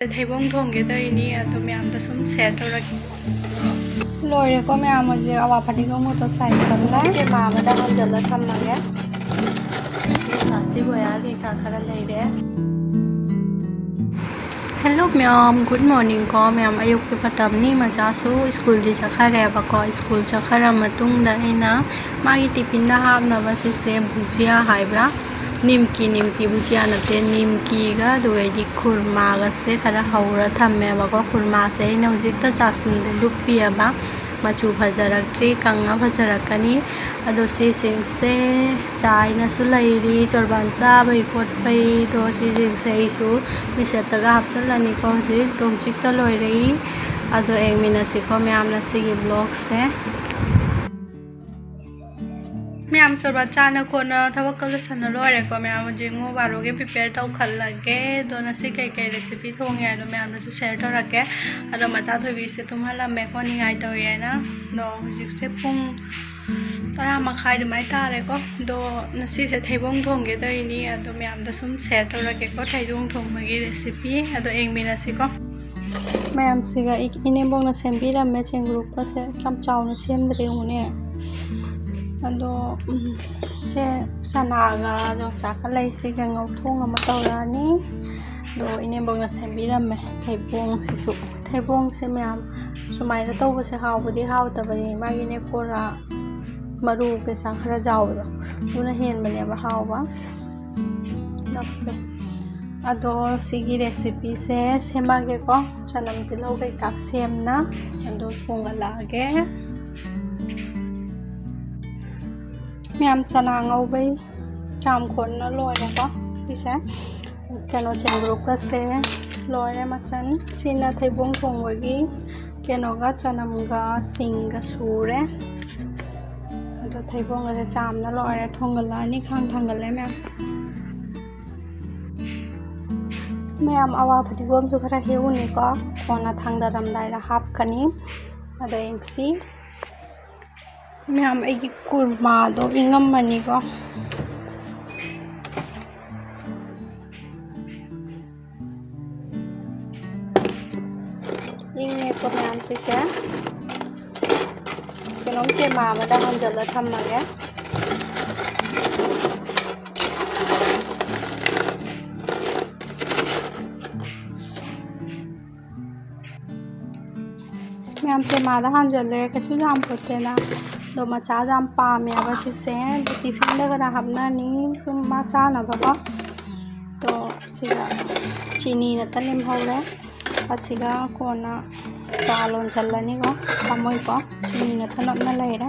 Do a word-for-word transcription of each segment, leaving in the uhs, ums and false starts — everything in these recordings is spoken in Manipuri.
ꯊꯩꯕꯣꯡ ꯊꯣꯡꯒꯦ ꯇꯧꯔꯤꯅꯤ, ꯑꯗꯣ ꯃꯌꯥꯝꯗ ꯁꯨꯝ ꯁꯦꯌꯔ ꯇꯧꯔꯛꯀꯦ꯫ ꯂꯣꯏꯔꯦꯀꯣ ꯃꯌꯥꯝ, ꯍꯧꯖꯤꯛ ꯑꯋꯥ ꯐꯗꯤꯒꯣꯝ ꯃꯣꯇꯣꯔ ꯁꯥꯏꯀꯜꯗ ꯃꯥ ꯑꯃꯗ ꯍꯟꯖꯜꯂ ꯊꯝꯃꯒꯦ꯫ ꯄ꯭ꯂꯥꯁꯇꯤꯛ ꯋꯥꯌꯔ ꯀꯩꯀꯥ ꯈꯔ ꯂꯩꯔꯦ꯫ ꯍꯦꯜꯂꯣ ꯃꯌꯥꯝ, ꯒꯨꯗ ꯃꯣꯔꯅꯤꯡ ꯀꯣ ꯃꯌꯥꯝ꯫ ꯑꯌꯨꯛꯀꯤ ꯃꯇꯝꯅꯤ, ꯃꯆꯥꯁꯨ ꯁ꯭ꯀꯨꯜꯗꯤ ꯆꯠꯈ꯭ꯔꯦꯕꯀꯣ꯫ ꯁ꯭ꯀꯨꯜ ꯆꯠꯈ꯭ꯔ ꯃꯇꯨꯡꯗ ꯑꯩꯅ ꯃꯥꯒꯤ ꯇꯤꯐꯤꯟꯗ ꯍꯥꯞꯅꯕ ꯁꯤꯁꯦ ꯕꯨꯖꯤꯌꯥ ꯍꯥꯏꯕ꯭ꯔꯥ, ꯅꯤꯝꯀꯤ, ꯅꯤꯝꯀꯤ ꯕꯨꯖꯤꯌꯥ ꯅꯠꯇꯦ, ꯅꯤꯝꯀꯤꯒ ꯑꯗꯨꯒꯩꯗꯤ ꯈꯨꯔꯃꯥꯒꯁꯦ ꯈꯔ ꯍꯧꯔ ꯊꯝꯃꯦꯕꯀꯣ꯫ ꯈꯨꯔꯃꯥꯁꯦ ꯑꯩꯅ ꯍꯧꯖꯤꯛꯇ ꯆꯥꯁꯅꯤꯗ ꯂꯨꯞꯄꯤꯑꯕ, ꯃꯆꯨ ꯐꯖꯔꯛꯇ꯭ꯔꯤ, ꯀꯪꯉ ꯐꯖꯔꯛꯀꯅꯤ꯫ ꯑꯗꯣ ꯁꯤꯁꯤꯡꯁꯦ ꯆꯥꯏꯅꯁꯨ ꯂꯩꯔꯤ, ꯆꯣꯔꯕꯥꯟ ꯆꯥꯕꯩ ꯈꯣꯠꯄꯩꯗꯣ ꯁꯤꯁꯤꯡꯁꯦ ꯑꯩꯁꯨ ꯃꯤꯁꯦꯞꯇꯒ ꯍꯥꯞꯆꯤꯜꯂꯅꯤꯀꯣ꯫ ꯍꯧꯖꯤꯛ ꯑꯗꯣ ꯍꯧꯖꯤꯛꯇ ꯂꯣꯏꯔꯛꯏ꯫ ꯑꯗꯣ ꯌꯦꯡꯃꯤꯟꯅꯁꯤꯀꯣ ꯃꯌꯥꯝꯅ ꯁꯤꯒꯤ ꯕ꯭ꯂꯣꯛꯁꯦ꯫ ꯃꯌꯥꯝ ꯆꯣꯔꯕꯥ ꯆꯥꯅ ꯈꯣꯠꯅ ꯊꯕꯛꯀ ꯂꯣꯏꯁꯟꯅ ꯂꯣꯏꯔꯦꯀꯣ ꯃꯌꯥꯝ꯫ ꯍꯧꯖꯤꯛ ꯃꯨ ꯕꯥꯔꯣꯒꯤ ꯄ꯭ꯔꯤꯄꯦꯌꯔ ꯇꯧꯈꯠꯂꯒꯦ꯫ ꯑꯗꯣ ꯉꯁꯤ ꯀꯩꯀꯩ ꯔꯦꯁꯤꯄꯤ ꯊꯣꯡꯉꯦ ꯍꯥꯏꯗꯣ ꯃꯌꯥꯝꯗꯁꯨ ꯁꯦꯌꯔ ꯇꯧꯔꯛꯀꯦ꯫ ꯑꯗꯣ ꯃꯆꯥ ꯊꯣꯏꯕꯤꯁꯦ ꯇꯨꯝꯍꯜꯂꯝꯃꯦꯀꯣ, ꯅꯤꯡꯉꯥꯏ ꯇꯧꯔꯤ ꯍꯥꯏꯅ꯫ ꯑꯗꯣ ꯍꯧꯖꯤꯛꯁꯦ ꯄꯨꯡ ꯇꯔꯥ ꯃꯈꯥꯏ ꯑꯗꯨꯃꯥꯏꯅ ꯇꯥꯔꯦꯀꯣ꯫ ꯑꯗꯣ ꯉꯁꯤꯁꯦ ꯊꯩꯕꯣꯡ ꯊꯣꯡꯒꯦ ꯇꯧꯔꯤꯅꯤ꯫ ꯑꯗꯣ ꯃꯌꯥꯝꯗ ꯁꯨꯝ ꯁꯦꯌꯔ ꯇꯧꯔꯛꯀꯦꯀꯣ ꯊꯩꯕꯣꯡ ꯊꯣꯡꯕꯒꯤ ꯔꯦꯁꯤꯄꯤ꯫ ꯑꯗꯣ ꯌꯦꯡꯃꯤꯟꯅꯁꯤꯀꯣ꯫ ꯃꯌꯥꯝꯁꯤꯒ ꯏ-, ꯏꯅꯦꯝꯕꯣꯛꯅ ꯁꯦꯝꯕꯤꯔꯝꯃꯦ ꯆꯦꯡꯒ꯭ꯔꯨꯞꯀꯁꯦ꯫ ꯌꯥꯝ ꯆꯥꯎꯅ ꯁꯦꯝꯗ꯭ꯔꯦ ꯌꯦꯡꯉꯨꯅꯦ꯫ ꯑꯗꯣ, ꯎꯝ, ꯁꯦ ꯆꯅꯥꯒ ꯌꯣꯡꯆꯥꯛꯀ ꯂꯩꯁꯤꯒ ꯉꯧꯊꯣꯡ ꯑꯃ ꯇꯧꯔꯛꯑꯅꯤ꯫ ꯑꯗꯣ ꯏꯅꯦꯝꯕꯣꯛꯅ ꯁꯦꯝꯕꯤꯔꯝꯃꯦ ꯊꯩꯕꯣꯡꯁꯤꯁꯨ꯫ ꯊꯩꯕꯣꯡꯁꯦ ꯃꯌꯥꯝ ꯁꯨꯃꯥꯏꯅ ꯇꯧꯕꯁꯦ ꯍꯥꯎꯕꯗꯤ ꯍꯥꯎꯇꯕꯅꯦ꯫ ꯃꯥꯒꯤ ꯅꯦꯀꯣꯔꯥ ꯃꯔꯨ ꯀꯩꯀꯥ ꯈꯔ ꯆꯥꯎꯕꯗꯣ ꯑꯗꯨꯅ ꯍꯦꯟꯕꯅꯦꯕ ꯍꯥꯎꯕ꯫ ꯅꯞꯄꯦ꯫ ꯑꯗꯣ ꯁꯤꯒꯤ ꯔꯦꯁꯤꯄꯤꯁꯦ ꯁꯦꯝꯃꯛꯑꯒꯦꯀꯣ꯫ ꯆꯅꯝ ꯇꯤꯜꯍꯧ ꯀꯩꯀꯥ ꯁꯦꯝꯅ ꯑꯗꯣ ꯊꯣꯡꯒꯠꯂꯛꯑꯒꯦ꯫ ꯃꯌꯥꯝ ꯆꯅꯥ ꯉꯧꯕꯩ ꯆꯥꯝ ꯈꯣꯠꯅ ꯂꯣꯏꯔꯦꯀꯣ꯫ ꯁꯤꯁꯦ ꯀꯩꯅꯣ ꯆꯦꯡꯒ꯭ꯔꯨꯞꯀꯁꯦ ꯂꯣꯏꯔꯦ ꯃꯆꯟ꯫ ꯁꯤꯅ ꯊꯩꯕꯣꯡ ꯊꯣꯡꯕꯒꯤ ꯀꯩꯅꯣꯒ ꯆꯅꯝꯒ ꯁꯤꯡꯒ ꯁꯨꯔꯦ꯫ ꯑꯗꯣ ꯊꯩꯕꯣꯡꯒꯁꯦ ꯆꯥꯝꯅ ꯂꯣꯏꯔꯦ꯫ ꯊꯣꯡꯒꯠꯂꯛꯑꯅꯤ, ꯈꯥꯡ ꯊꯥꯡꯒꯠꯂꯦ ꯃꯌꯥꯝ꯫ ꯃꯌꯥꯝ ꯑꯋꯥ ꯐꯗꯤꯒꯣꯝꯁꯨ ꯈꯔ ꯍꯦꯛꯎꯅꯤꯀꯣ, ꯀꯣꯟꯅ ꯊꯥꯡꯗꯔꯝꯗꯥꯏꯗ ꯍꯥꯞꯀꯅꯤ꯫ ꯑꯗꯣ ꯌꯦꯡꯁꯤ꯫ ꯃꯌꯥꯝ ꯑꯩꯒꯤ ꯀꯨꯔꯃꯥꯗꯣ ꯏꯪꯉꯝꯃꯅꯤꯀꯣ꯫ ꯏꯪꯉꯦꯀꯣ ꯃꯌꯥꯝꯁꯤꯁꯦ꯫ ꯀꯩꯅꯣꯝ ꯇꯦꯃꯥ ꯑꯃꯗ ꯍꯥꯟꯖꯜꯂ ꯊꯝꯃꯒꯦ꯫ ꯃꯌꯥꯝ ꯇꯦꯃꯥꯗ ꯍꯥꯟꯖꯜꯂꯦ, ꯀꯩꯁꯨ ꯌꯥꯝ ꯐꯨꯠꯇꯦꯅ꯫ ꯑꯗꯣ ꯃꯆꯥꯁꯦ ꯌꯥꯝ ꯄꯥꯝꯃꯦꯕ ꯁꯤꯁꯦ꯫ ꯑꯗꯣ ꯇꯤꯐꯤꯟꯗ ꯈꯔ ꯍꯥꯞꯅꯅꯤ ꯁꯨꯝ ꯃꯥ ꯆꯥꯅꯕꯀꯣ꯫ ꯑꯗꯣ ꯁꯤꯒ ꯆꯤꯅꯤ ꯅꯠꯇ ꯂꯦꯝꯍꯧꯔꯦ꯫ ꯑꯁꯤꯒ ꯀꯣꯟꯅ ꯆꯥ ꯂꯣꯟꯁꯤꯜꯂꯅꯤꯀꯣ꯫ ꯄꯥꯝꯃꯣꯏꯀꯣ꯫ ꯆꯤꯅꯤ ꯅꯠꯇ ꯅꯞꯅ ꯂꯩꯔꯦ꯫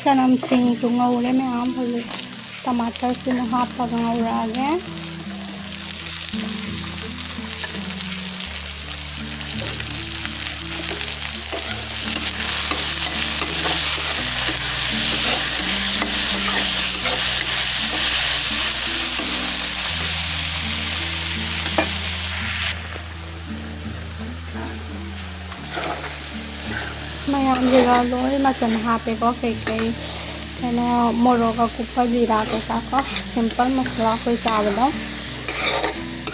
ꯆꯅꯝꯁꯤꯡꯁꯨ ꯉꯧꯔꯦ ꯃꯌꯥꯝ꯫ ꯍꯧꯖꯤꯛ ꯇꯃꯥꯇꯔꯁꯤꯅ ꯍꯥꯞꯄꯒ ꯉꯧꯔꯛꯑꯒꯦ꯫ ꯃꯌꯥꯝꯁꯤꯒ ꯂꯣꯏ ꯃꯆꯜ ꯍꯥꯞꯄꯦꯀꯣ꯫ ꯀꯩꯀꯩ ꯀꯩꯅꯣ, ꯃꯣꯔꯣꯛ ꯑꯀꯨꯞꯄ, ꯖꯤꯔꯥ ꯀꯩꯀꯥ ꯀꯣ, ꯁꯤꯝꯄꯜ ꯃꯁꯥꯂꯥ ꯑꯩꯈꯣꯏ ꯆꯥꯕꯗꯣ꯫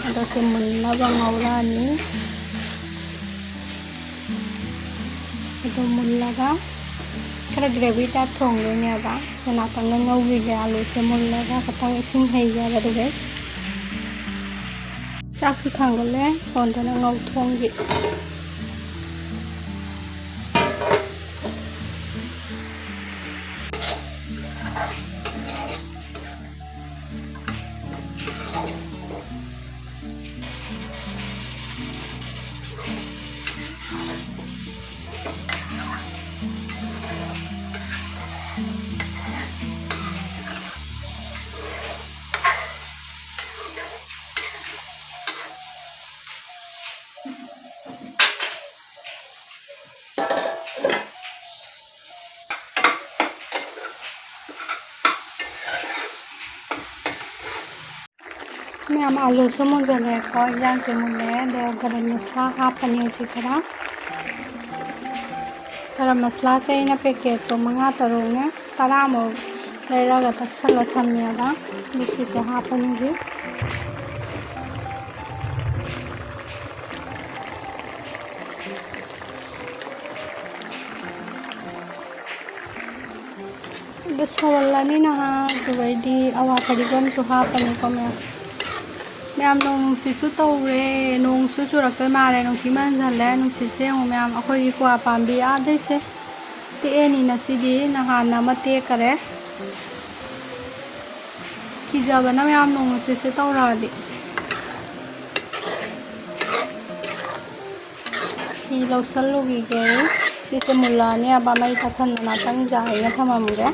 ꯑꯗꯣ ꯁꯤ ꯃꯨꯟꯅꯕ ꯉꯧꯔꯛꯑꯅꯤ꯫ ꯑꯗꯨ ꯃꯨꯜꯂꯒ ꯈꯔ ꯒ꯭ꯔꯦꯚꯤ ꯇꯥꯏꯞ ꯊꯣꯡꯗꯣꯏꯅꯦꯕ꯫ ꯑꯗꯨ ꯉꯥꯛꯇꯪꯒ ꯉꯧꯈꯤꯒꯦ꯫ ꯑꯂꯨꯁꯦ ꯃꯨꯜꯂꯒ ꯈꯤꯇꯪ ꯏꯁꯤꯡ ꯍꯩꯒꯦꯕ꯫ ꯑꯗꯨꯒ ꯆꯥꯛꯁꯨ ꯊꯥꯡꯒꯠꯂꯦ꯫ ꯀꯣꯟꯗꯅ ꯉꯧ ꯊꯣꯡꯒꯤ꯫ ꯑꯥꯂꯨꯁꯨ ꯃꯨꯟꯖꯜꯂꯦꯀꯣ, ꯏꯟꯖꯥꯡꯁꯨ ꯃꯨꯜꯂꯦ꯫ ꯑꯗꯣ ꯒꯔꯝ ꯃꯁꯂꯥ ꯍꯥꯞꯄꯅꯤ ꯍꯧꯖꯤꯛ ꯈꯔ꯫ ꯒꯔꯝ ꯃꯁꯂꯥꯁꯦ ꯑꯩꯅ ꯄꯦꯀꯦꯠꯇꯣ ꯃꯉꯥ ꯇꯔꯨꯛꯅꯦ, ꯇꯔꯥꯃꯨꯛ ꯂꯩꯔꯒ ꯇꯛꯁꯜꯂ ꯊꯝꯃꯦꯕ꯫ ꯑꯗꯨ ꯁꯤꯁꯦ ꯍꯥꯞꯄꯅꯤ ꯍꯧꯖꯤꯛ꯫ ꯑꯗꯨ ꯁꯧꯍꯜꯂꯅꯤ ꯅꯍꯥꯛ, ꯑꯗꯨꯒꯩꯗꯤ ꯑꯋꯥ ꯐꯗꯤꯒꯣꯝꯁꯨ ꯍꯥꯞꯄꯅꯤꯀꯣ ꯃꯌꯥꯝ꯫ ꯃꯌꯥꯝ, ꯅꯣꯡ ꯅꯨꯡꯁꯤꯠꯁꯨ ꯇꯧꯔꯦ, ꯅꯣꯡꯁꯨ ꯆꯨꯔꯛꯇꯣꯏ ꯃꯥꯜꯂꯦ, ꯅꯨꯡꯊꯤ ꯃꯟꯖꯜꯂꯦ꯫ ꯅꯨꯡꯁꯤꯠꯁꯦ ꯌꯦꯡꯉꯨ ꯃꯌꯥꯝ, ꯑꯩꯈꯣꯏꯒꯤ ꯀ꯭ꯋꯥ ꯄꯥꯝꯕꯤ ꯑꯥꯗꯩꯁꯦ ꯇꯦꯛꯑꯅꯤ ꯉꯁꯤꯗꯤ, ꯅꯍꯥꯟ ꯑꯃ ꯇꯦꯛꯈꯔꯦ꯫ ꯀꯤꯖꯕꯅ ꯃꯌꯥꯝ, ꯅꯣꯡ ꯅꯨꯡꯁꯤꯠꯁꯦ ꯇꯧꯔꯛꯑꯗꯤ꯫ ꯐꯤ ꯂꯧꯁꯜꯂꯨꯈꯤꯒꯦ꯫ ꯁꯤꯁꯦ ꯃꯨꯜꯂꯛꯑꯅꯦꯕ, ꯃꯩ ꯇꯞꯊꯟꯗꯅ ꯉꯥꯛꯇꯪ ꯌꯥꯏꯔ ꯊꯝꯃꯝꯒꯦ꯫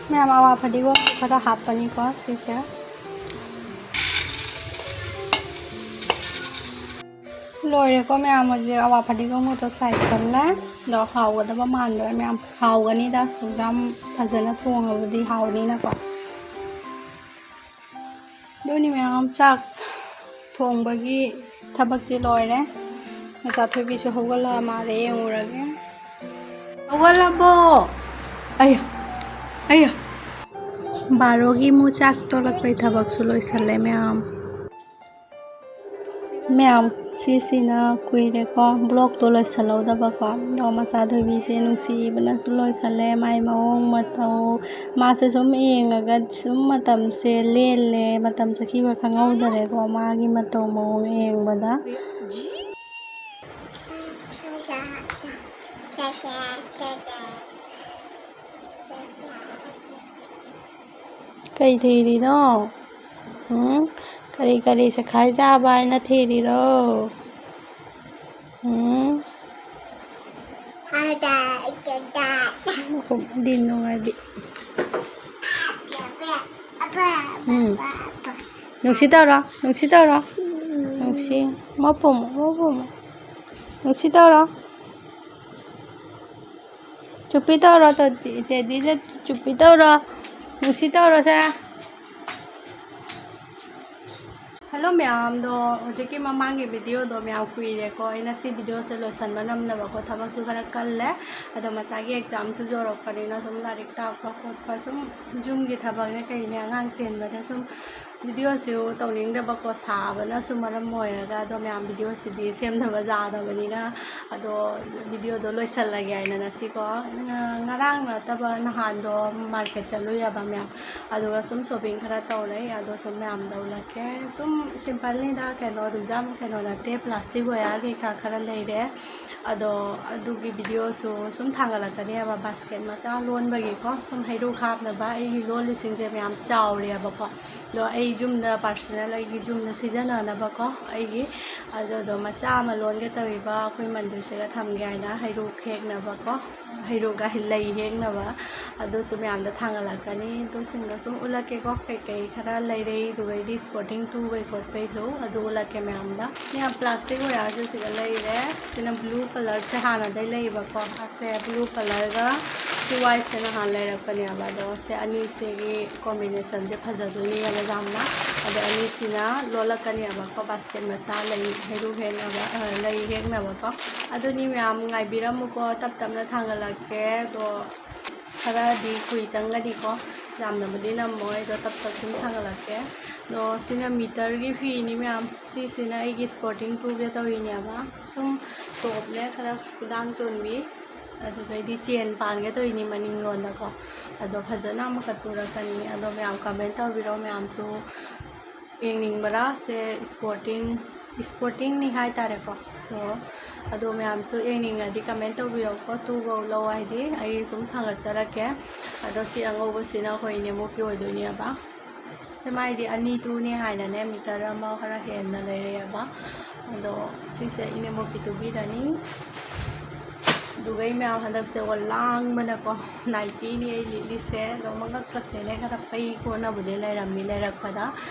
ꯃꯌꯥꯝ, ꯑꯋꯥ ꯐꯗꯤꯒꯣꯝꯁꯨ ꯈꯔ ꯍꯥꯞꯄꯅꯤꯀꯣ ꯁꯤꯁꯦ꯫ ꯂꯣꯏꯔꯦꯀꯣ ꯃꯌꯥꯝ, ꯍꯧꯖꯤꯛ ꯑꯋꯥ ꯐꯗꯤꯒꯣꯝꯒꯗꯣ ꯆꯥꯏꯁꯜꯂꯦ꯫ ꯑꯗꯣ ꯍꯥꯎꯒꯗꯕ ꯃꯥꯟꯗ꯭ꯔꯦ ꯃꯌꯥꯝ, ꯍꯥꯎꯒꯅꯤꯗ, ꯁꯨꯛꯌꯥꯝ ꯐꯖꯅ ꯊꯣꯡꯉꯕꯨꯗꯤ ꯍꯥꯎꯅꯤꯅꯀꯣ꯫ ꯑꯗꯨꯅꯤ ꯃꯌꯥꯝ, ꯆꯥꯛ ꯊꯣꯡꯕꯒꯤ ꯊꯕꯛꯇꯤ ꯂꯣꯏꯔꯦ꯫ ꯃꯆꯥ ꯊꯣꯏꯕꯤꯁꯨ ꯍꯧꯒꯠꯂꯛꯑ ꯃꯥꯜꯂꯦ, ꯌꯦꯡꯉꯨꯔꯒꯦ꯫ ꯍꯧꯒꯠꯂꯕꯣ? ꯑꯌꯥ, ꯑꯌꯥ꯫ ꯕꯥꯔꯣꯒꯤ ꯃꯨ ꯆꯥꯛ ꯇꯣꯂꯛꯄꯩ ꯊꯕꯛꯁꯨ ꯂꯣꯏꯁꯜꯂꯦ ꯃꯌꯥꯝ꯫ ꯃꯌꯥꯝ, ꯁꯤꯁꯤꯅ ꯀꯨꯏꯔꯦꯀꯣ ꯕ꯭ꯂꯣꯛꯇꯣ ꯂꯣꯏꯁꯜꯍꯧꯗꯕꯀꯣ꯫ ꯑꯗꯣ ꯃꯆꯥ ꯊꯣꯏꯕꯤꯁꯦ ꯅꯨꯡꯁꯤꯕꯅꯁꯨ ꯂꯣꯏꯈꯠꯂꯦ꯫ ꯃꯥꯏ ꯃꯑꯣꯡ ꯃꯇꯧ, ꯃꯥꯁꯦ ꯁꯨꯝ ꯌꯦꯡꯉꯒ ꯁꯨꯝ ꯃꯇꯝꯁꯦ ꯂꯦꯜꯂꯦ꯫ ꯃꯇꯝ ꯆꯠꯈꯤꯕ ꯈꯪꯍꯧꯗꯔꯦꯀꯣ, ꯃꯥꯒꯤ ꯃꯇꯧ ꯃꯑꯣꯡ ꯌꯦꯡꯕꯗ꯫ ꯀꯩ ꯊꯤꯔꯤꯅꯣ? ꯎꯝ? ꯀꯔꯤ ꯀꯔꯤ ꯁꯦꯈꯥꯏ ꯆꯥꯕ ꯍꯥꯏꯅ ꯊꯤꯔꯤꯔꯣ? ꯎꯝ? ꯗꯤꯟ ꯅꯨꯡꯉꯥꯏꯕꯤ꯫ ꯎꯝ꯫ ꯅꯨꯡꯁꯤ ꯇꯧꯔꯣ, ꯅꯨꯡꯁꯤ ꯇꯧꯔꯣ꯫ ꯅꯨꯡꯁꯤ꯫ ꯃꯄꯨꯝ, ꯃꯄꯨꯝ꯫ ꯅꯨꯡꯁꯤ ꯇꯧꯔꯣ꯫ ꯆꯨꯞꯄꯤ ꯇꯧꯔꯣ, ꯇꯦꯗꯤꯗ ꯆꯨꯞꯄꯤ ꯇꯧꯔꯣ꯫ ꯅꯨꯡꯁꯤ ꯇꯧꯔꯣꯁꯦ꯫ ꯍꯜꯂꯣ ꯃꯌꯥꯝꯗꯣ, ꯍꯧꯖꯤꯛꯀꯤ ꯃꯃꯥꯡꯒꯤ ꯚꯤꯗꯤꯑꯣꯗꯣ ꯃꯌꯥꯝ ꯀꯨꯏꯔꯦꯀꯣ, ꯑꯩꯅ ꯁꯤ ꯚꯤꯗꯤꯑꯣꯁꯦ ꯂꯣꯏꯁꯟꯕ ꯅꯝꯅꯕꯀꯣ, ꯊꯕꯛꯁꯨ ꯈꯔ ꯀꯜꯂꯦ꯫ ꯑꯗꯣ ꯃꯆꯥꯒꯤ ꯑꯦꯛꯖꯥꯝꯁꯨ ꯌꯧꯔꯛꯄꯅꯤꯅ ꯁꯨꯝ ꯂꯥꯏꯔꯤꯛ ꯇꯥꯛꯄ ꯈꯣꯠꯄ, ꯁꯨꯝ ꯌꯨꯝꯒꯤ ꯊꯕꯛꯅꯦ ꯀꯩꯅꯦ, ꯑꯉꯥꯡ ꯁꯦꯟꯕꯗ ꯁꯨꯝ ꯚꯤꯗꯤꯑꯣꯁꯨ ꯇꯧꯅꯤꯡꯗꯕꯀꯣ, ꯁꯥꯕꯅꯁꯨ ꯃꯔꯝ ꯑꯣꯏꯔꯒ꯫ ꯑꯗꯣ ꯃꯌꯥꯝ, ꯚꯤꯗꯤꯑꯣꯁꯤꯗꯤ ꯁꯦꯝꯗꯕ ꯌꯥꯗꯕꯅꯤꯅ, ꯑꯗꯣ ꯚꯤꯗꯤꯑꯣꯗꯣ ꯂꯣꯏꯁꯜꯂꯒꯦ ꯍꯥꯏꯅ ꯉꯁꯤꯀꯣ, ꯉꯔꯥꯡ ꯅꯠꯇꯕ ꯅꯍꯥꯟꯗꯣ ꯃꯥꯔꯀꯦꯠ ꯆꯠꯂꯨꯏꯑꯕ ꯃꯌꯥꯝ, ꯑꯗꯨꯒ ꯁꯨꯝ ꯁꯣꯞꯄꯤꯡ ꯈꯔ ꯇꯧꯔꯛꯏ꯫ ꯑꯗꯣ ꯁꯨꯝ ꯃꯌꯥꯝꯗ ꯎꯠꯂꯛꯀꯦ꯫ ꯁꯨꯝ ꯁꯤꯝꯄꯜꯅꯤꯗ, ꯀꯩꯅꯣ, ꯑꯗꯨꯝ ꯌꯥꯝ ꯀꯩꯅꯣ ꯅꯠꯇꯦ, ꯄ꯭ꯂꯥꯁꯇꯤꯛ ꯋꯦꯌꯥꯔ ꯀꯩꯀꯥ ꯈꯔ ꯂꯩꯔꯦ꯫ ꯑꯗꯣ ꯑꯗꯨꯒꯤ ꯚꯤꯗꯤꯑꯣꯁꯨ ꯁꯨꯝ ꯊꯥꯡꯒꯠꯂꯛꯀꯅꯦꯕ, ꯕꯥꯁꯀꯦꯠ ꯃꯆꯥ ꯂꯣꯟꯕꯒꯤꯀꯣ, ꯁꯨꯝ ꯍꯩꯔꯨꯛ ꯍꯥꯞꯅꯕ꯫ ꯑꯩꯒꯤ ꯂꯣꯜꯂꯤꯁꯤꯡꯁꯦ ꯃꯌꯥꯝ ꯆꯥꯎꯔꯦꯕꯀꯣ, ꯑꯗꯣ ꯑꯩ ꯌꯨꯝꯗ, ꯄꯥꯔꯁꯅꯦꯜ ꯑꯩꯒꯤ ꯌꯨꯝꯗ ꯁꯤꯖꯤꯟꯅꯅꯕꯀꯣ ꯑꯩꯒꯤ꯫ ꯑꯗꯨꯗꯣ ꯃꯆꯥ ꯑꯃ ꯂꯣꯟꯒꯦ ꯇꯧꯔꯤꯕ, ꯑꯩꯈꯣꯏ ꯃꯟꯗꯤꯔꯁꯤꯒ ꯊꯝꯒꯦ ꯍꯥꯏꯅ, ꯍꯩꯔꯨꯛ ꯍꯦꯛꯅꯕꯀꯣ, ꯍꯩꯔꯨꯛ ꯍꯥꯏ, ꯂꯩ ꯍꯦꯛꯅꯕ꯫ ꯑꯗꯨꯁꯨ ꯃꯌꯥꯝꯗ ꯊꯥꯡꯒꯠꯂꯛꯀꯅꯤ꯫ ꯑꯗꯨꯁꯤꯡꯗꯣ ꯁꯨꯝ ꯎꯠꯂꯛꯀꯦꯀꯣ, ꯀꯩꯀꯩ ꯈꯔ ꯂꯩꯔꯛꯏ, ꯑꯗꯨꯒꯩꯗꯤ ꯁ꯭ꯄꯣꯔꯇꯤꯡ ꯇꯨꯕꯩ ꯈꯣꯠꯄꯩꯁꯨ ꯑꯗꯨ ꯎꯠꯂꯛꯀꯦ ꯃꯌꯥꯝꯗ꯫ ꯁꯤ ꯌꯥꯝ ꯄ꯭ꯂꯥꯁꯇꯤꯛ ꯋꯦꯌꯥꯔꯁꯦ ꯁꯤꯗ ꯂꯩꯔꯦ꯫ ꯁꯤꯅ ꯕ꯭ꯂꯨ ꯀꯂꯔꯁꯦ ꯍꯥꯟꯅꯗꯩ ꯂꯩꯕꯀꯣ꯫ ꯑꯁꯦ ꯕ꯭ꯂꯨ ꯀꯂꯔꯒ ꯁꯤ ꯋꯥꯏꯠꯁꯦ ꯅꯍꯥꯟ ꯂꯩꯔꯛꯄꯅꯦꯕ꯫ ꯑꯗꯣ ꯁꯦ ꯑꯅꯤꯁꯤꯒꯤ ꯀꯣꯝꯕꯤꯅꯦꯁꯟꯁꯦ ꯐꯖꯗꯣꯏꯅꯦꯕ ꯌꯥꯝꯅ꯫ ꯑꯗꯣ ꯑꯅꯤꯁꯤꯅ ꯂꯣꯜꯂꯛꯀꯅꯦꯕꯀꯣ, ꯕꯥꯁꯀꯦꯠ ꯃꯆꯥ, ꯂꯩ ꯍꯩꯔꯨꯛ ꯍꯦꯛꯅꯕ, ꯑ, ꯂꯩ ꯍꯦꯛꯅꯕꯀꯣ꯫ ꯑꯗꯨꯅꯤ ꯃꯌꯥꯝ, ꯉꯥꯏꯕꯤꯔꯝꯃꯨꯀꯣ, ꯇꯞ ꯇꯞꯅ ꯊꯥꯡꯒꯠꯂꯛꯀꯦ꯫ ꯑꯗꯣ ꯈꯔꯗꯤ ꯀꯨꯏ ꯆꯪꯒꯅꯤꯀꯣ, ꯌꯥꯝꯅꯕꯨꯗꯤ ꯅꯝꯃꯣꯏ, ꯑꯗꯣ ꯇꯞ ꯇꯞ ꯁꯨꯝ ꯊꯥꯡꯒꯠꯂꯛꯀꯦ꯫ ꯑꯗꯣ ꯁꯤꯅ ꯃꯤꯇꯔꯒꯤ ꯐꯤꯅꯤ ꯃꯌꯥꯝ꯫ ꯁꯤꯁꯤꯅ ꯑꯩꯒꯤ ꯁ꯭ꯄꯣꯔꯇꯤꯡ ꯇꯨꯒꯦ ꯇꯧꯔꯤꯅꯦꯕ꯫ ꯁꯨꯝ ꯇꯣꯞꯅꯦ, ꯈꯔ ꯈꯨꯗꯥꯡ ꯆꯣꯟꯕꯤ, ꯑꯗꯨꯗꯩꯗꯤ ꯆꯦꯟ ꯄꯥꯟꯒꯦ ꯇꯧꯔꯤꯅꯤ ꯃꯅꯤꯡꯂꯣꯝꯗꯀꯣ꯫ ꯑꯗꯣ ꯐꯖꯅ ꯑꯃꯨꯛꯀ ꯇꯨꯔꯛꯀꯅꯤ꯫ ꯑꯗꯣ ꯃꯌꯥꯝ ꯀꯃꯦꯟ ꯇꯧꯕꯤꯔꯣ, ꯃꯌꯥꯝꯁꯨ ꯌꯦꯡꯅꯤꯡꯕ꯭ꯔꯥ? ꯁꯦ ꯁ꯭ꯄꯣꯔꯇꯤꯡ, ꯁ꯭ꯄꯣꯔꯇꯤꯡꯅꯤ ꯍꯥꯏꯇꯥꯔꯦꯀꯣ꯫ ꯑꯗꯣ, ꯑꯗꯣ ꯃꯌꯥꯝꯁꯨ ꯌꯦꯡꯅꯤꯡꯉꯗꯤ ꯀꯃꯦꯟ ꯇꯧꯕꯤꯔꯛꯎꯀꯣ, ꯇꯨꯕꯧ ꯂꯧ ꯍꯥꯏꯗꯤ ꯑꯩ ꯁꯨꯝ ꯊꯥꯡꯒꯠꯆꯔꯛꯀꯦ꯫ ꯑꯗꯣ ꯁꯤ ꯑꯉꯧꯕꯁꯤꯅ ꯑꯩꯈꯣꯏ ꯏꯅꯦꯝꯕꯣꯛꯀꯤ ꯑꯣꯏꯗꯣꯏꯅꯦꯕ꯫ ꯁꯦ ꯃꯥꯏꯗꯤ ꯑꯅꯤ ꯇꯨꯅꯦ ꯍꯥꯏꯅꯅꯦ, ꯃꯤꯇꯔ ꯑꯃ ꯈꯔ ꯍꯦꯟꯅ ꯂꯩꯔꯛꯑꯦꯕ꯫ ꯑꯗꯣ ꯁꯤꯁꯦ ꯏꯅꯦꯝꯕꯣꯛꯀꯤ ꯇꯨꯕꯤꯔꯅꯤ꯫ ꯑꯗꯨꯒ ꯑꯩ ꯃꯌꯥꯝ ꯍꯟꯗꯛꯁꯦ ꯑꯣꯂꯥꯡꯕꯅꯀꯣ, ꯅꯥꯏꯇꯤꯅꯤ ꯑꯩ ꯂꯤꯠꯂꯤꯁꯦ꯫ ꯑꯗꯣ ꯃꯉꯛꯀꯁꯦꯅꯦ ꯈꯔ ꯄꯩ ꯀꯣꯟꯅꯕꯨꯗꯤ ꯂꯩꯔꯝꯃꯤ ꯂꯩꯔꯛꯄꯗ,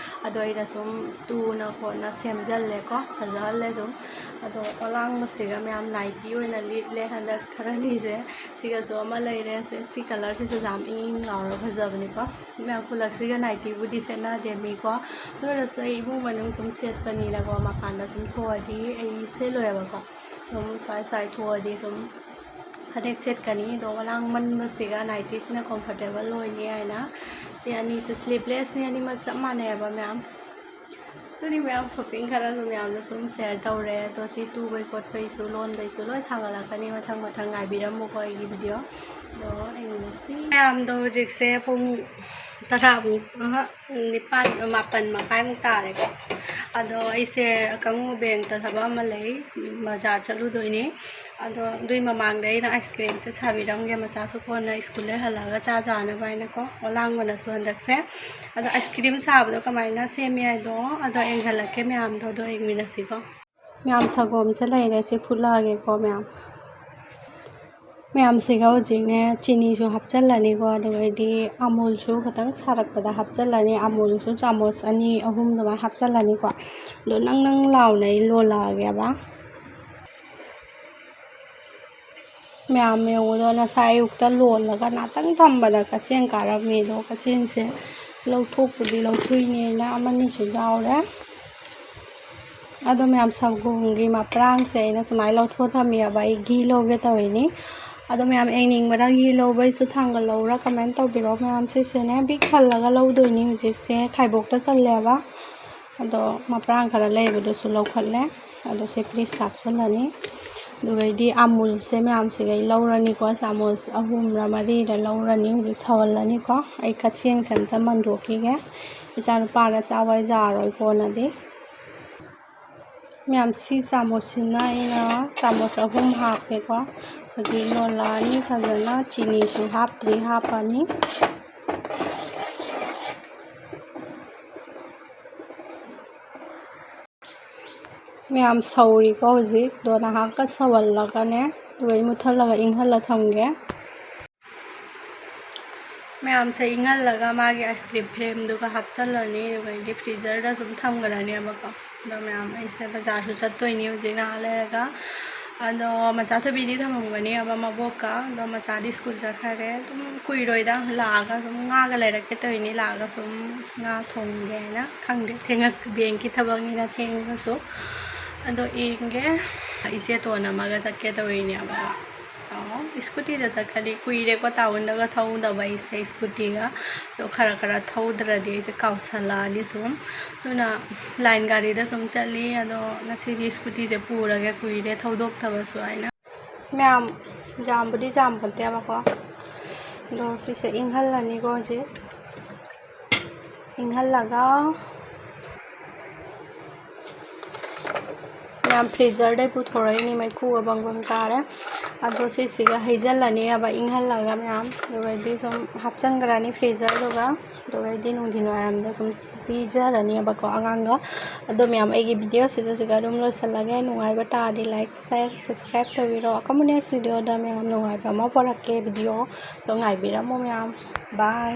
ꯑꯗꯣ ꯑꯩꯅ ꯁꯨꯝ ꯇꯨꯅ ꯈꯣꯠꯅ ꯁꯦꯝꯖꯜꯂꯦꯀꯣ, ꯐꯖꯍꯜꯂꯦ ꯁꯨꯝ꯫ ꯑꯗꯣ ꯑꯣꯂꯥꯡꯕꯁꯤꯒ ꯃꯌꯥꯝ ꯅꯥꯏꯇꯤ ꯑꯣꯏꯅ ꯂꯤꯠꯂꯦ ꯍꯟꯗꯛ ꯈꯔꯅꯤꯁꯦ꯫ ꯁꯤꯒꯁꯨ ꯑꯃ ꯂꯩꯔꯦ꯫ ꯁꯤ, ꯁꯤ ꯀꯂꯔꯁꯤꯁꯨ ꯌꯥꯝ ꯏꯪ ꯏꯪ ꯂꯥꯎꯔꯒ ꯐꯖꯕꯅꯤꯀꯣ꯫ ꯃꯌꯥꯝ ꯈꯨꯂꯛꯁꯤꯒ ꯅꯥꯏꯇꯤꯕꯨꯗꯤ ꯁꯦꯠꯅꯗꯦ ꯃꯤꯀꯣ꯫ ꯑꯗꯨ ꯑꯣꯏꯔꯁꯨ ꯑꯩ ꯏꯃꯨꯡ ꯃꯅꯨꯡ ꯁꯨꯝ ꯁꯦꯠꯄꯅꯤꯅꯀꯣ, ꯃꯄꯥꯟꯗ ꯁꯨꯝ ꯊꯣꯛꯑꯗꯤ ꯑꯩ ꯁꯦꯠꯂꯣꯏꯕꯀꯣ꯫ ꯁꯨꯝ ꯁ꯭ꯋꯥꯏ ꯁ꯭ꯋꯥꯏ ꯊꯣꯛꯑꯗꯤ ꯁꯨꯝ ꯐꯅꯦꯛ ꯁꯦꯠꯀꯅꯤ꯫ ꯑꯗꯣ ꯑꯣꯂꯥꯡꯃꯟꯕꯁꯤꯒ ꯅꯥꯏꯇꯤꯁꯤꯅ comfortable ꯑꯣꯏꯅꯤ ꯍꯥꯏꯅ ꯁꯤ ꯑꯅꯤꯁꯦ sleevelessꯅꯤ, ꯑꯅꯤꯃꯛ ꯆꯞ ꯃꯥꯟꯅꯩꯑꯕ ꯃꯌꯥꯝ꯫ ꯑꯗꯨꯅꯤ ꯃꯌꯥꯝ, shopping ꯈꯔꯁꯨ ꯃꯌꯥꯝꯗ ꯁꯨꯝ share ꯇꯧꯔꯦ꯫ ꯑꯗꯣ ꯁꯤ ꯇꯨꯕꯩ ꯈꯣꯠꯄꯩꯁꯨ ꯂꯣꯟꯕꯩꯁꯨ ꯂꯣꯏ ꯊꯥꯒꯠꯂꯛꯀꯅꯤ ꯃꯊꯪ ꯃꯊꯪ, ꯉꯥꯏꯕꯤꯔꯝꯃꯨꯀꯣ ꯑꯩꯒꯤ video꯫ ꯑꯗꯣ ꯑꯩ ꯉꯁꯤ ꯃꯌꯥꯝꯗꯣ ꯍꯧꯖꯤꯛꯁꯦ ꯄꯨꯡ ꯇꯔꯥꯃꯨꯛ, ꯑꯍ, ꯅꯤꯄꯥꯟ, ꯃꯥꯄꯟ ꯃꯈꯥꯏꯃꯨꯛ ꯇꯥꯔꯦꯀꯣ꯫ ꯑꯗꯣ ꯑꯩꯁꯦ ꯀꯥꯡꯉꯨ ꯕꯦꯡꯛꯇ ꯊꯕꯛ ꯑꯃ ꯂꯩ, ꯕꯖꯥꯔ ꯆꯠꯂꯨꯗꯣꯏꯅꯦ꯫ ꯑꯗꯣ ꯑꯗꯨꯏ ꯃꯃꯥꯡꯗ ꯑꯩꯅ ice creamꯁꯦ ꯁꯥꯕꯤꯔꯝꯒꯦ, ꯃꯆꯥꯁꯨ ꯀꯣꯟꯅ ꯁ꯭ꯀꯨꯜꯗ ꯍꯜꯂꯛꯑꯒ ꯆꯥ ꯆꯥꯅꯕ ꯍꯥꯏꯅꯀꯣ꯫ ꯑꯣꯂꯥꯡꯕꯅꯁꯨ ꯍꯟꯗꯛꯁꯦ꯫ ꯑꯗꯣ ice cream ꯁꯥꯕꯗꯣ ꯀꯃꯥꯏꯅ ꯁꯦꯝꯃꯤ ꯍꯥꯏꯗꯣ ꯑꯗꯣ ꯌꯦꯡꯍꯜꯂꯛꯀꯦ ꯃꯌꯥꯝꯗꯣ, ꯑꯗꯣ ꯌꯦꯡꯃꯤꯟꯅꯁꯤꯀꯣ꯫ ꯃꯌꯥꯝ ꯁꯪꯒꯣꯝꯁꯦ ꯂꯩꯔꯦ, ꯁꯤ ꯐꯨꯠꯂꯛꯑꯒꯦꯀꯣ ꯃꯌꯥꯝ꯫ ꯃꯌꯥꯝꯁꯤꯒ ꯍꯧꯖꯤꯛꯅꯦ ꯆꯤꯅꯤꯁꯨ ꯍꯥꯞꯆꯜꯂꯅꯤꯀꯣ, ꯑꯗꯨꯒꯩꯗꯤ ꯑꯃꯨꯜꯁꯨ ꯈꯤꯇꯪ ꯁꯥꯔꯛꯄꯗ ꯍꯥꯞꯆꯜꯂꯅꯤ꯫ ꯑꯃꯨꯜꯁꯨ ꯆꯥꯃꯁ ꯑꯅꯤ ꯑꯍꯨꯝ ꯑꯗꯨꯃꯥꯏꯅ ꯍꯥꯞꯆꯜꯂꯅꯤꯀꯣ꯫ ꯑꯗꯣ ꯅꯪ ꯅꯪ ꯂꯥꯎꯅ ꯑꯩ ꯂꯣꯜꯂꯛꯑꯒꯦꯕ꯫ ꯃꯌꯥꯝ ꯌꯦꯡꯉꯨꯗꯣ, ꯉꯁꯥꯏ ꯑꯌꯨꯛꯇ ꯂꯣꯜꯂꯒ ꯉꯥꯛꯇꯪ ꯊꯝꯕꯗ ꯀꯆꯦꯡ ꯀꯥꯔꯝꯃꯦ꯫ ꯑꯗꯣ ꯀꯆꯦꯡꯁꯦ ꯂꯧꯊꯣꯛꯄꯨꯗꯤ ꯂꯧꯊꯣꯛꯏꯅꯦꯅ ꯑꯃꯅꯤꯁꯨ ꯌꯥꯎꯔꯦ꯫ ꯑꯗꯣ ꯃꯌꯥꯝ, ꯁꯪꯒꯣꯝꯒꯤ ꯃꯄ꯭ꯔꯥꯡꯁꯦ ꯑꯩꯅ ꯁꯨꯃꯥꯏꯅ ꯂꯧꯊꯣꯛꯑ ꯊꯝꯃꯤꯑꯕ, ꯑꯩ ꯘꯤ ꯂꯧꯒꯦ ꯇꯧꯔꯤꯅꯤ꯫ ꯑꯗꯣ ꯃꯌꯥꯝ ꯌꯦꯡꯅꯤꯡꯕꯅ ꯘꯤ ꯂꯧꯕꯩꯁꯨ ꯊꯥꯡꯒꯠꯂꯛꯎꯔꯥ, comment ꯇꯧꯕꯤꯔꯛꯑꯣ꯫ ꯃꯌꯥꯝ ꯁꯤꯁꯦꯅꯦ ꯕꯤꯛ ꯊꯜꯂꯒ ꯂꯧꯗꯣꯏꯅꯤ꯫ ꯍꯧꯖꯤꯛꯁꯦ ꯈꯥꯏꯕꯣꯛꯇ ꯆꯜꯂꯦꯕ꯫ ꯑꯗꯣ ꯃꯄ꯭ꯔꯥꯡ ꯈꯔ ꯂꯩꯕꯗꯨꯁꯨ ꯂꯧꯈꯠꯂꯦ꯫ ꯑꯗꯣ ꯁꯤ ꯐ꯭ꯔꯤꯖꯇ ꯍꯥꯞꯆꯜꯂꯅꯤ꯫ ꯑꯗꯨꯒꯩꯗꯤ ꯑꯃꯨꯜꯁꯦ ꯃꯌꯥꯝꯁꯤꯒꯩ ꯂꯧꯔꯅꯤꯀꯣ꯫ ꯆꯥꯃꯁ ꯑꯍꯨꯝꯔ ꯃꯔꯤꯔ ꯂꯧꯔꯅꯤ꯫ ꯍꯧꯖꯤꯛ ꯁꯧꯍꯜꯂꯅꯤꯀꯣ꯫ ꯑꯩ ꯀꯆꯦꯡꯁꯦ ꯑꯝꯇ ꯃꯟꯗꯣꯛꯈꯤꯒꯦ꯫ ꯏꯆꯥꯅꯨꯄꯥꯅ ꯆꯥꯕ ꯌꯥꯔꯣꯏ ꯀꯣꯟꯅꯗꯤ꯫ ꯃꯌꯥꯝ, ꯁꯤ ꯆꯥꯃꯁꯁꯤꯅ ꯑꯩꯅ ꯆꯥꯃꯁ ꯑꯍꯨꯝ ꯍꯥꯞꯄꯦꯀꯣ꯫ ꯍꯧꯖꯤꯛ ꯂꯣꯜꯂꯛꯑꯅꯤ ꯐꯖꯅ꯫ ꯆꯤꯅꯤꯁꯨ ꯍꯥꯞꯇ꯭ꯔꯤ, ꯍꯥꯞꯄꯅꯤ꯫ ꯃꯌꯥꯝ ꯁꯧꯔꯤꯀꯣ ꯍꯧꯖꯤꯛ꯫ ꯑꯗꯣ ꯉꯥꯏꯍꯥꯛꯀ ꯁꯧꯍꯜꯂꯒꯅꯦ, ꯑꯗꯨꯒ ꯑꯩ ꯃꯨꯠꯊꯠꯂꯒ ꯏꯪꯍꯜꯂ ꯊꯝꯒꯦ꯫ ꯃꯌꯥꯝꯁꯦ ꯏꯪꯍꯜꯂꯒ ꯃꯥꯒꯤ ꯑꯥꯏꯁ ꯀ꯭ꯔꯤꯝ ꯐ꯭ꯔꯦꯝꯗꯨꯒ ꯍꯥꯞꯆꯜꯂꯅꯤ, ꯑꯗꯨꯒ ꯑꯩꯗꯤ ꯐ꯭ꯔꯤꯖꯔꯗ ꯁꯨꯝ ꯊꯝꯈ꯭ꯔꯅꯦꯕꯀꯣ꯫ ꯑꯗꯣ ꯃꯌꯥꯝ, ꯑꯩꯁꯦ ꯕꯖꯥꯔꯁꯨ ꯆꯠꯇꯣꯏꯅꯤ ꯍꯧꯖꯤꯛ ꯉꯥꯏꯍꯥꯛ ꯂꯩꯔꯒ꯫ ꯑꯗꯣ ꯃꯆꯥ ꯊꯣꯏꯕꯤꯗꯤ ꯊꯝꯃꯝꯒꯅꯦꯕ ꯃꯕꯣꯛꯀ꯫ ꯑꯗꯣ ꯃꯆꯥꯗꯤ ꯁ꯭ꯀꯨꯜ ꯆꯠꯈ꯭ꯔꯦ꯫ ꯑꯗꯨꯝ ꯀꯨꯏꯔꯣꯏꯗ, ꯂꯥꯛꯑꯒ ꯁꯨꯝ ꯉꯥꯒ ꯂꯩꯔꯛꯀꯦ ꯇꯧꯔꯤꯅꯤ, ꯂꯥꯛꯑꯒ ꯁꯨꯝ ꯉꯥ ꯊꯣꯡꯒꯦ ꯍꯥꯏꯅ꯫ ꯈꯪꯗꯦ, ꯊꯦꯡꯉꯛ-, ꯕꯦꯡꯀꯤ ꯊꯕꯛꯅꯤꯅ ꯊꯦꯡꯉꯁꯨ꯫ ꯑꯗꯣ ꯌꯦꯡꯒꯦ꯫ ꯏꯆꯦ ꯇꯣꯟ ꯑꯃꯒ ꯆꯠꯀꯦ ꯇꯧꯔꯤꯅꯦꯕ꯫ ꯑꯣ, ꯁ꯭ꯀꯨꯇꯤꯗ ꯆꯠꯈ꯭ꯔꯗꯤ ꯀꯨꯏꯔꯦꯀꯣ ꯇꯥꯎꯟꯗꯒ ꯊꯧꯗꯕ ꯑꯩꯁꯦ ꯁ꯭ꯀꯨꯇꯤꯒ꯫ ꯑꯗꯣ ꯈꯔ ꯈꯔ ꯊꯧꯗ꯭ꯔꯗꯤ ꯑꯩꯁꯦ ꯀꯥꯎꯁꯜꯂꯛꯑꯅꯤ ꯁꯨꯝ꯫ ꯑꯗꯨꯅ ꯂꯥꯏꯟ ꯒꯥꯔꯤꯗ ꯁꯨꯝ ꯆꯠꯂꯤ꯫ ꯑꯗꯣ ꯉꯁꯤꯗꯤ ꯁ꯭ꯀꯨꯇꯤꯁꯦ ꯄꯨꯔꯒꯦ, ꯀꯨꯏꯔꯦ ꯊꯧꯗꯣꯛꯇꯕꯁꯨ ꯍꯥꯏꯅ꯫ ꯃꯌꯥꯝ, ꯌꯥꯝꯕꯨꯗꯤ ꯌꯥꯝꯄꯣꯟꯇꯦꯕꯀꯣ꯫ ꯑꯗꯣ ꯁꯤꯁꯦ ꯏꯪꯍꯜꯂꯅꯤꯀꯣ ꯍꯧꯖꯤꯛ꯫ ꯏꯪꯍꯜꯂꯒ ꯃꯌꯥꯝ ꯐ꯭ꯔꯤꯖꯔꯗꯩ ꯄꯨꯊꯣꯔꯛꯏꯅꯤ, ꯃꯩꯈꯨꯒ ꯕꯪ ꯕꯪ ꯀꯥꯔꯦ꯫ ꯑꯗꯣ ꯁꯤꯁꯤꯒ ꯍꯩꯖꯤꯜꯂꯅꯦꯕ ꯏꯪꯍꯜꯂꯒ ꯃꯌꯥꯝ, ꯑꯗꯨꯒꯩꯗꯤ ꯁꯨꯝ ꯍꯥꯞꯆꯤꯟꯈ꯭ꯔꯅꯤ ꯐ꯭ꯔꯤꯖꯔꯗꯨꯒ꯫ ꯑꯗꯨꯒꯩꯗꯤ ꯅꯨꯡꯊꯤꯜ ꯋꯥꯏꯔꯝꯗ ꯁꯨꯝ ꯄꯤꯖꯔꯅꯦꯕꯀꯣ ꯑꯉꯥꯡꯒ꯫ ꯑꯗꯣ ꯃꯌꯥꯝ, ꯑꯩꯒꯤ ꯚꯤꯗꯤꯑꯣꯁꯤꯁꯨ ꯁꯤꯒ ꯑꯗꯨꯝ ꯂꯣꯏꯁꯤꯜꯂꯒꯦ꯫ ꯅꯨꯡꯉꯥꯏꯕ ꯇꯥꯔꯗꯤ ꯂꯥꯏꯛ, ꯁꯤꯌꯔ, ꯁꯕꯁꯀ꯭ꯔꯥꯏꯕ ꯇꯧꯕꯤꯔꯣ꯫ ꯑꯀꯣꯟꯕ ꯅꯦꯛꯁ ꯚꯤꯗꯤꯑꯣꯗ ꯃꯌꯥꯝ ꯅꯨꯡꯉꯥꯏꯕ ꯑꯃ ꯄꯣꯔꯛꯀꯦ ꯚꯤꯗꯤꯑꯣ꯫ ꯑꯗꯣ ꯉꯥꯏꯕꯤꯔꯝꯃꯣ ꯃꯌꯥꯝ꯫ ꯕꯥꯏ꯫